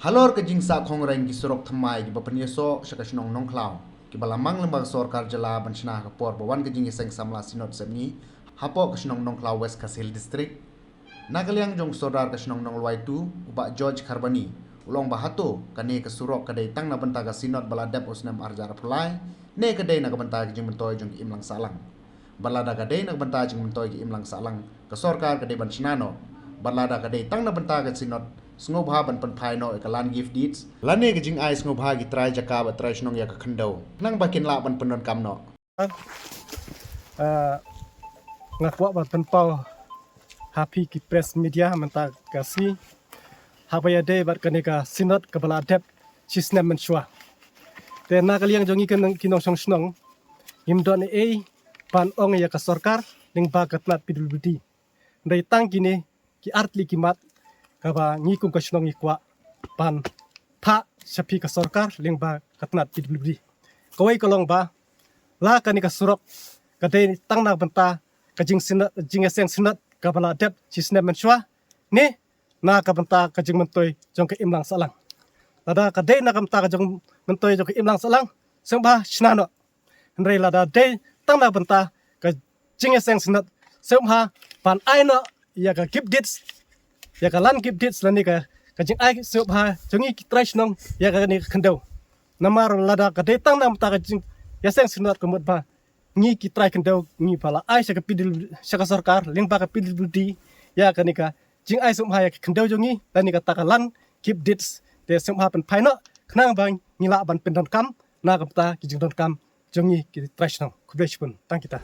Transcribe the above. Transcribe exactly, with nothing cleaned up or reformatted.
Halor ka jingsah khongrein ki surok thymmai kiba pynïasoh sha ka shnong Nongkhlaw, kiba la mang lyngba ka sorkar jylla ban shna ha ka por ba wan ka jingïaseng samla Synod sepngi hapoh ka shnong Nongkhlaw, West Khasi Hills District, na ka liang jong u Sordar ka shnong Nonglwai two, u Bah George Kharbani, u la ong ba hato kane ka surok ka dei tang na bynta ka Synod ba la dep u snem arhajar arphew lai, ne ka dei na ka bynta ka jingmyntoi jong ka imlang sahlang. Bad lada ka dei na ka bynta jingmyntoi ka imlang sahlang, ka sorkar ka dei ban shna noh. Bad lada ka dei tang na bynta ka Synod, sngewbha ban pynphai noh ïa ka land gift deeds lane ka jingai sngewbha ki trai jaka bad trai shnong ïa ka khyndew, khnang ba kin lah ban pyndonkam noh. Ah, nga kwah ban pynpaw ha phi ki press media mynta ka sngi haba ïadei bad kane ka Synod kaba la dep shi snem mynshuwa. Te na ka liang jong ngi ki nong, ki nongshong shnong, ngim don ei ei ban ong ïa ka sorkar lyngba ka tnat P W D. Hynrei tang kine ki artylli ki mat kaba ngi kum ka shnong ngi kwah ban phah sha phi ka sorkar lyngba ka tnat P W D. Kawei ka long ba la kane ka surok ka dei tang na bynta ka jing Synod, jingïaseng Synod kaba la dep shi snem mynshuwa, ne na ka bynta ka jingmyntoi jong ka imlang sahlang. Lada ka dei na ka bynta ka jingmyntoi jong ka imlang sahlang, sngewbha shna noh. Hynrei lada dei tang na ka bynta ka jingïaseng Synod, sngewbha ban ai noh ïa ka gift deeds, ïa ka land gift deeds lane ka, ka jingai sngewbha jong ngi ki trai shnong ïa kane ka khyndew. Namar lada ka dei tang na ka bynta ka jingïaseng Synod, ka mut ba ngi ki trai khyndew ngi ba la ai sha ka P W D, sha ka sorkar lyngba ka P W D ïa kane ka jingai sngewbha ïa ka khyndew jong ngi lane kata ka land gift deeds. Te sngewbha pynphai noh khnang ba ngi lah ban pyndonkam na ka bynta ki jingdonkam jong ngi ki trai shnong. Khublei shibun. Tang kita.